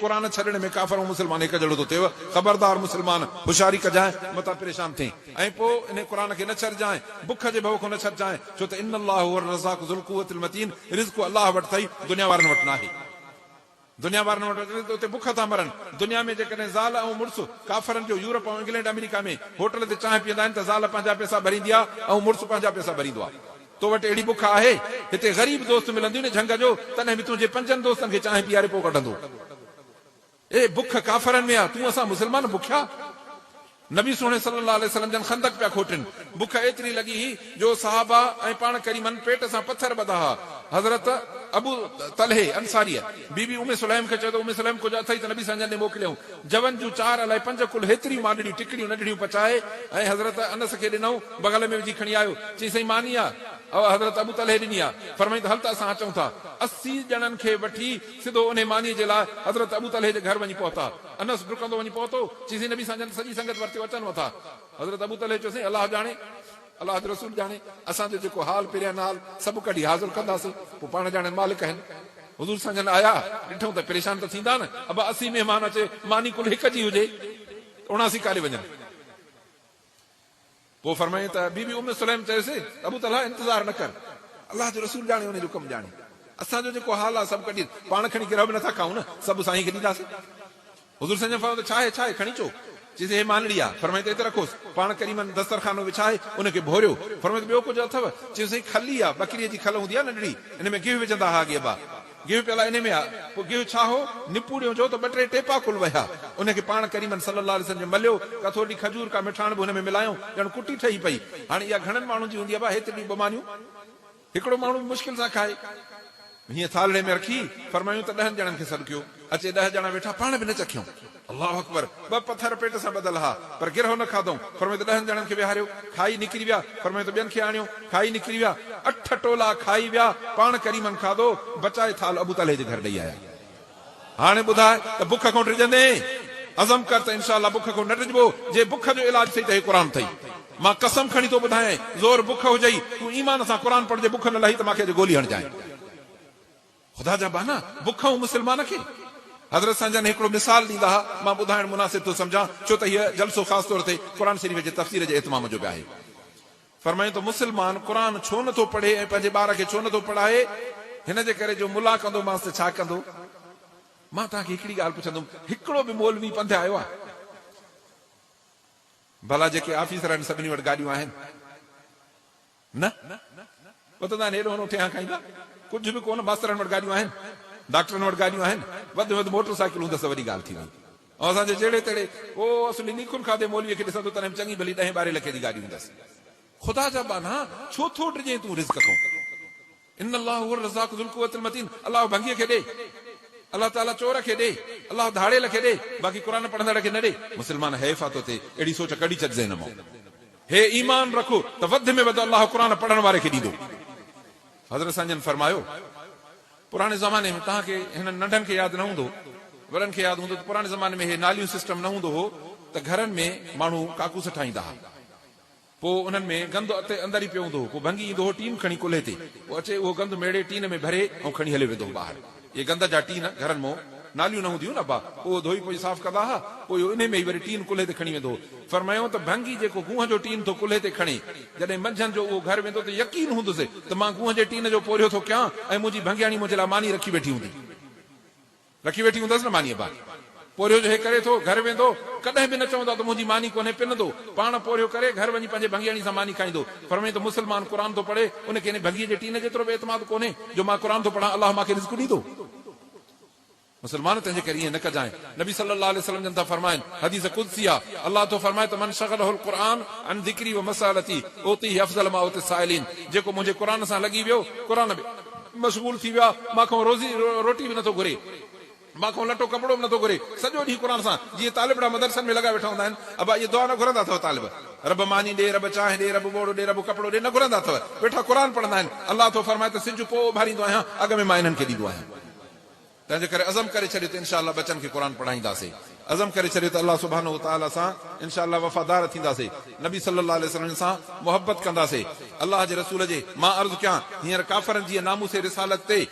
قرآن ڇڏڻ ۾ ڪافر ۽ مسلمان هڪ جهڙو ٿو ٿئيو. خبردار مسلمان! هوشياري ڪجانء، متان پريشان ٿئين. ۽ پوء انهي قرآن کي نه ڇڏجانء، بک جي ڀؤ کان نه ڇڏجانء، ڇو ته ان الله هو الرزاق ذو القوة المتين، رزق الله وٽ اٿئي، دنيا وارن وٽ ناهي. دنيا وارن وٽ اچي ته اتي بک ٿا مرن. دنيا ۾ جيڪڏهن زال ۽ مڙس، ڪافرن جو يورپ ۽ انگلينڊ آمريڪا ۾، هوٽل تي چانهه پيئندا آهن ته زال پنهنجا پئسا ڀريندي آ ۽ مڙس پنهنجا پئسا ڀريندو آ. تو وٽ اهڙي بک آهي؟ هتي غريب دوست ملنديون نه جهنگ جو، تڏهن به تنهنجي پنجن دوستن کي چانهه پياري پوء ڪڍندو. اي بک ڪافرن ۾ آ، تون اسان مسلمان بکيا؟ نبي سهڻي صلّي اللّٰه عليه وسلّم جن خندق پيا کوٽين، بک ايتري لڳي هئي جو صحابه ۽ پاڻ ڪريمن پيٽ سان پٿر ٻڌا ها. حضرت ابو طلحي انصاريء بي بي ام سليم کي چيو ته ام سليم ڪجهه اٿئي ته نبي سائين جن ڏي موڪليائون. جون جون چار الائي پنج ڪل هيتريون مانڊڙيون ٽڪڙيون ننڍڙيون پچائي ۽ حضرت انس کي ڏنائون، بغل ۾ وجهي کڻي آيو. چيائين سائين ماني آ، اها حضرت ابو طلحي ڏني آ. فرمائين ته هل ته اسان اچون ٿا. 80 ڄڻن کي وٺي سڌو انهي مانيء جي لاء حضرت ابو طلحي جي گهر وڃي پهتا. انس ڊڪندو وڃي پهتو، چيس نبي سائين جن سڄي سنگت ورتيو اچنو ٿا. حضرت ابو طلحي چيو سائين الله ڄاڻي، الله جو رسول ڄاڻي، اسان جو جيڪو حال پريان حال سڀ ڪڍي حاضر ڪنداسين، پوء پاڻ ڄاڻين مالڪ آهن. حضور سائين جن آيا، ڏٺئون ته پريشان ته ٿيندا نه، ابا 80 مهمان اچي، ماني ڪل هڪ جي هجي ته 79 ڪاڏي وڃن. پوء فرمايائين ته بي بي ام سليم چيس، ابو طلحه انتظار نه ڪر، الله جو رسول ڄاڻي ان جو ڪم ڄاڻي، اسان جو جيڪو حال آهي سڀ ڪڍي پاڻ کڻي گرهه به نٿا کائون نه، سڀ سائين کي ڏينداسين. حضور سائين جن فرمايو ته ڇا آهي ڇا آهي کڻي اچو. چيس هي مانڙي آهي. فرمايائين ته اتي رکوس. پاڻ ڪريمن دسترخانو وڇائي ان کي ڀوريو. فرمايو ته ٻيو ڪجهه اٿو؟ چيس سائين کلي آهي، ٻڪريء جي کل هوندي آهي ننڍڙي، ان ۾ گيهه وجهندا ها اڳي ابا. گيهه پيل آهي انهي ۾ آ. پوء گيهه ڇا هو؟ نپوڙيون جو ته ٻه ٽي ٽيپا ڪل وهيا. انهي کي پاڻ ڪريمن صلّي اللّٰه عليه وسلّم جن مليو. ڪا ٿورڙي کجور ڪا مٺاڻ به هن ۾ ملايائون. ڄڻ ڪٽي ٺهي پئي. هاڻي اها گهڻن ماڻهن جي هوندي آ ڀاء هيترڙيون ٻه مانيون هڪڙو ماڻهو به مشڪل سان کائي. هيئن ٿالهڙي ۾ رکي فرمايون ته ڏهن ڄڻن کي سڏ ڪيو. اچي ڏهه ڄڻا ويٺا پاڻ به نه چکيائون. الله اڪبر! ٻه پٿر پيٽ سان ٻڌل ها، پر گرهو نه کاڌئون. فرمايو ته ڏهن ڄڻن کي ويهاريو. کائي نڪري ويا. فرمايو ته ٻين کي آڻيو. کائي نڪري ويا. اٺ ٽولا کائي ويا. پاڻ ڪريمن کاڌو، بچائي ٿالهه ابو طلحي جي گهر ڏئي آيا. هاڻي ٻڌاء ته بک کان ڊڄندين؟ عزم ڪر ته انشاء الله بک کان نه ڊڄبو. جي بک جو علاج ٿئي ته هي قرآن ٿئي. مان قسم کڻي ٿو ٻڌايانء، زور بک هجئي، تون ايمان سان قرآن پڙهه جي بک نه لهي ته مان کي اڄ گولي هڻجانء. خدا جا ٻانها، بک ۽ مسلمان کي؟ حضرت سائين جن هڪڙو مثال ڏيندا ها، مان ٻڌائڻ مناسب ٿو سمجهان، ڇو ته هيء جلسو خاص طور تي قرآن شريف جي تفسير جي اهتمام جو به آهي. فرمايائون ته مسلمان قرآن ڇو نه ٿو پڙهي ۽ پنهنجي ٻار کي ڇو نه ٿو پڙهائي؟ هن جي ڪري جو ملا ڪندومانس ته ڇا ڪندو؟ مان توهان کي هڪڙي ڳالهه پڇندم، هڪڙو به مولوي پنڌ آيو آهي؟ ڀلا جيڪي آفيسر آهن سڀني وٽ گاڏيون آهن؟ نه وتندا آهن هيڏو هوڏو ٺيهان کائيندا ڪجهه به ڪونه ماسترن وٽ گاڏيون آهن ڊاڪٽرن وٽ گاڏيون آهن وڌ ۾ وڌ موٽر سائيڪل هوندس ته وڏي ڳالهه ٿي وئي ۽ اسان جي جهڙي تهڙي او اصلي نيکن کاڌي مولوي کي ڏسندو تڏهن به چڱي ڀلي ڏهين ٻارهين لکين جي گاڏي هوندس خدا جا ٻانها ڇو ٿو ڊڄين تون رزق کان ان الله هو الرزاق ذو القوة المتين الله ڀنگيء کي ڏي الله تعالي چور کي ڏي الله ڌاڙيل کي ڏي باقي قرآن پڙهندڙ کي نه ڏي مسلمان حيف آ تو تي اهڙي سوچ ڪڍي ڇڏ ذهن مان هي ايمان رک ته وڌ ۾ وڌ الله قرآن پڙهڻ واري کي ڏيندو. حضرت سائين جن فرمايو، پراڻي زماني ۾ توهان کي هنن ننڍن کي ياد نه هوندو، وڏن کي ياد هوندو ته پراڻي زماني ۾ هي ناليون سسٽم نه هوندو هو ته گهرن ۾ ماڻهو ڪاڪوس ٺاهيندا ها پوء انهن ۾ گند اتي اندر ئي پيو هوندو هو پوء ڀنگي ايندو هو ٽين کڻي ڪلهي تي پوء اچي اهو گند ميڙي ٽين ۾ ڀري ۽ کڻي هليو ويندو هو ٻاهر. اهي گند جا ٽين گهرن مون ناليون نه هونديون هيون نه ابا، اهو ڌوئي پوئي صاف ڪندا ها، پوء اهو انهي ۾ ئي وري ٽين ڪلهي تي کڻي ويندو هو. فرمايائون ته ڀنگي جيڪو گونهه جو ٽين ٿو ڪلهي تي کڻي، جڏهن منجهند جو اهو گهر ويندو ته يقين هوندس ته مان گونهه جي ٽين جو پورهيو ٿو ڪيان ۽ منهنجي ڀنگياڻي منهنجي لاء ماني رکي ويٺي هوندي. رکي ويٺي هوندس نه ماني ابا. پورهيو جو هي ڪري ٿو، گهر ويندو، ڪڏهن به نه چوندو آ ته منهنجي ماني ڪونهي، پنندو، پاڻ پورهيو ڪري، گهر وڃي پنهنجي ڀنگياڻي سان ماني کائيندو. فرمائين ته مسلمان قرآن ٿو پڙهي، ان کي انهي ڀنگيء جي ٽين جيترو به اعتماد ڪونهي، جو مان قرآن ٿو پڙهان، الله مان کي رزق ڏيندو. مسلمان تنهنجي ڪري ائين نه ڪجانء. نبي صلي الله عليه وسلم جن ٿا فرمائن، حديث قدسي آ، الله ٿو فرمائي ته من شغله القرآن عن ذڪري ومسألتي اعطيه افضل ما اعطي السائلين جيڪو منهنجي قرآن سان لڳي ويو، قرآن ۾ مشغول ٿي ويو آ، مان کان روزي روٽي به نٿو گهري. مان کان لٽو ڪپڙو به نٿو گهري، سڄو ڏينهن قرآن سان، جيئن طالبڙا مدرسن ۾ لڳا ويٺا هوندا آهن، ابا اهي دعا نه گهرندا اٿو طالب، رب ماني ڏي، رب چانهه ڏي، رب ٻوڙ ڏي، رب ڪپڙو ڏي نه گهرندا اٿو، ويٺا قرآن پڙهندا آهن، الله ٿو فرمائي ته سج پوء اڀاريندو آهيان، اڳ ۾ مان انهن کي ڏيندو آهيان. تنهنجي ڪري عزم ڪري ڇڏيو ته انشاء الله ٻچن کي قرآن پڙهائينداسين، عزم ڪري ڇڏيو ته الله سبحانه وتعاليٰ سان انشاء الله وفادار ٿينداسين، نبي صلي الله عليه وسلم سان محبت ڪنداسين، الله جي رسول جي، مان عرض ڪيان، هينئر ڪافرن جيئن ناموس رسالت تي.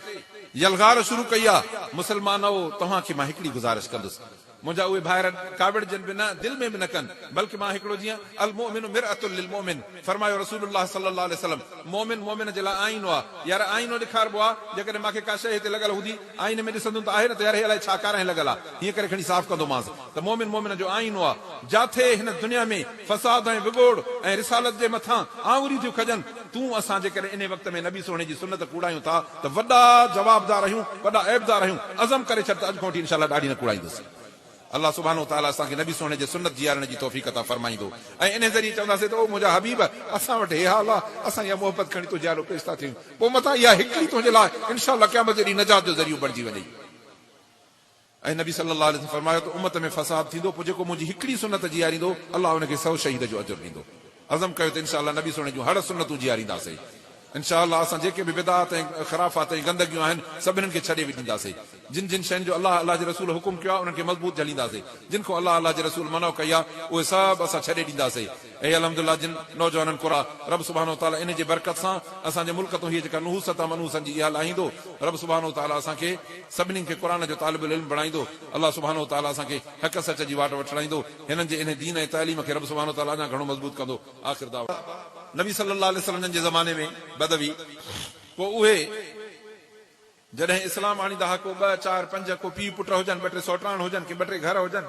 يلغار شروع ڪئي آ. مسلمانؤ! توهان کي مان هڪڙي گذارش ڪندس. منهنجا اهي ڀائر ڪاوڙجن به نه، دل ۾ به نه ڪن، بلڪ مان هڪڙو جيئن، المؤمن مرأة للمؤمن، فرمايو رسول الله صلي الله عليه وسلم، مؤمن مؤمن جي لاء آئينو آ. يار آئينو ڏيکاربو آ، جيڪڏهن مان کي ڪا شيء هتي لڳل هوندي، آئيني ۾ ڏسندم ته آهي نه ته يار هي الائي ڇا ڪارانهن لڳل آ، هيئن ڪري کڻي صاف ڪندومانس ته مؤمن مؤمن جو آئينو آ. جاٿي هن دنيا ۾ فساد ۽ وڳوڙ ۽ رسالت جي مٿان آڱريون ٿيون کڄن، تون اسان جيڪڏهن انهي وقت ۾ نبي سهڻي جي سنت ڪوڙايون ٿا ته وڏا جوابدار آهيون، وڏا عيبدار آهيون، عزم ڪري ڇڏ ته اڄ کان وٺي انشاء الله ڏاڙهي نه ڪوڙائيندس. الله سبحانه وتعاليٰ اسان کي نبي سهڻي جي سنت جيارڻ جي توفيق عطا فرمائيندو ۽ انهي ذريعي چونداسين ته او منهنجا حبيب! اسان وٽ هي حال آ، اسان اها محبت کڻي تنهنجي آڏو پيش ٿا ٿيون، پوء متان اها هڪڙي تنهنجي لاء انشاء الله قيامت جي ڏينهن نجات جو ذريعو بڻجي وڃي. ۽ نبي صلّي الله عليه وسلّم فرمايو ته امّت ۾ فساد ٿيندو پوء جيڪو منهنجي هڪڙي سنّت جياريندو الله ان کي سئو شهيد جو اجر ڏيندو. عزم ڪيو ته انشاء الله نبي سهڻي جون هڙ سنّتون جيارينداسين. انشاء الله اسان جيڪي به بدعات ۽ خرافات ۽ گندگيون آهن سڀنن کي ڇڏي وجهنداسين. جن جن شين جو الله الله جي رسول حڪم ڪيو آهي انهن کي مضبوط جهلينداسين. جن کان الله الله جي رسول منع ڪئي آهي اهي سڀ اسان ڇڏي ڏينداسين. اي الحمد لله جن نوجوانن قرآ رب سبحانه وتعالي انهي جي برڪت سان اسان جي ملڪ تون هيء جيڪا نحوست آ منحوسن جي اها لاهيندو رب سبحانه وتعالي اسان کي سڀني کي قرآن جو طالب العلم بڻائيندو الله سبحانه وتعالي اسان کي حق سچ جي واٽ وٺرائيندو هنن جي انهي دين ۽ تعليم کي رب سبحانه وتعالي اڃا گهڻو مضبوط ڪندو آخر دعوانا. نبي صلي الله عليه وسلم جن جي زماني ۾ بدوي پوء اهي. جڏهن اسلام آڻيندا ها ڪو ٻه، چار، پنج، ڪو پيء پٽ هجن، ٻه ٽي سئوٽراڻ هجن، ڪي ٻه ٽي گهر هجن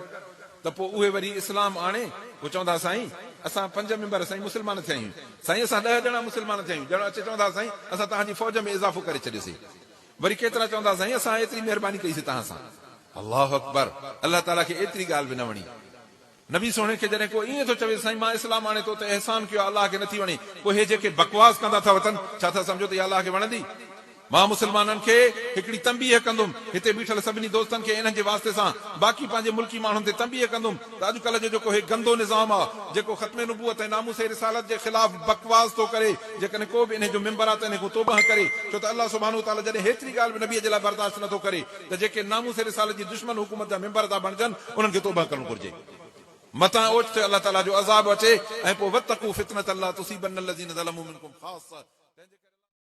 ته پوء اهي وري اسلام آڻي پوء چوندا ها سائين اسان پنج ميمبر سائين مسلمان ٿيا آهيون، سائين اسان ڏهه ڄڻا مسلمان ٿيا آهيون، ڄڻ اچي چوندا ها سائين اسان توهان جي فوج ۾ اضافو ڪري ڇڏيوسين. وري ڪيترا چوندا ها سائين اسان ايتري مهرباني ڪئي سي توهان سان. الله اڪبر! الله تعاليٰ کي ايتري ڳالهه به نه وڻي. نبي سهڻي کي جڏهن ڪو ائين ٿو چوي ته سائين مان اسلام آڻي تو تي احسان ڪيو آهي الله کي نٿي وڻي پوء هي جيڪي بڪواس ڪندا ٿا وتن ڇا ٿا سمجهو ته اها الله کي وڻندي؟ مان مسلمانن کي هڪڙي تنبيهه ڪندم هتي بيٺل سڀني دوستن کي انهن جي واسطي سان باقي پنهنجي ملڪي ماڻهن تي تنبيهه ڪندم ته اڄڪلهه جو جيڪو هي گندو نظام آ جيڪو ختم نبوت ۽ ناموس رسالت جي خلاف بڪواس ٿو ڪري جيڪڏهن ڪو به انهي جو ميمبر آ ته انهي کان توبهه ڪري ڇو ته الله سبحانه وتعالي جڏهن هيتري ڳالهه به نبي جي لاء برداشت نٿو ڪري ته جيڪي ناموس رسالت جي دشمن حڪومت جا ميمبر ٿا بڻجن انهن کي توبهه ڪرڻ گهرجي متان اوچتو الله تعالي جو عذاب اچي ۽ پوء واتقوا فتنة لا تصيبن الذين ظلموا منڪم خاصة تنهن جي ڪري.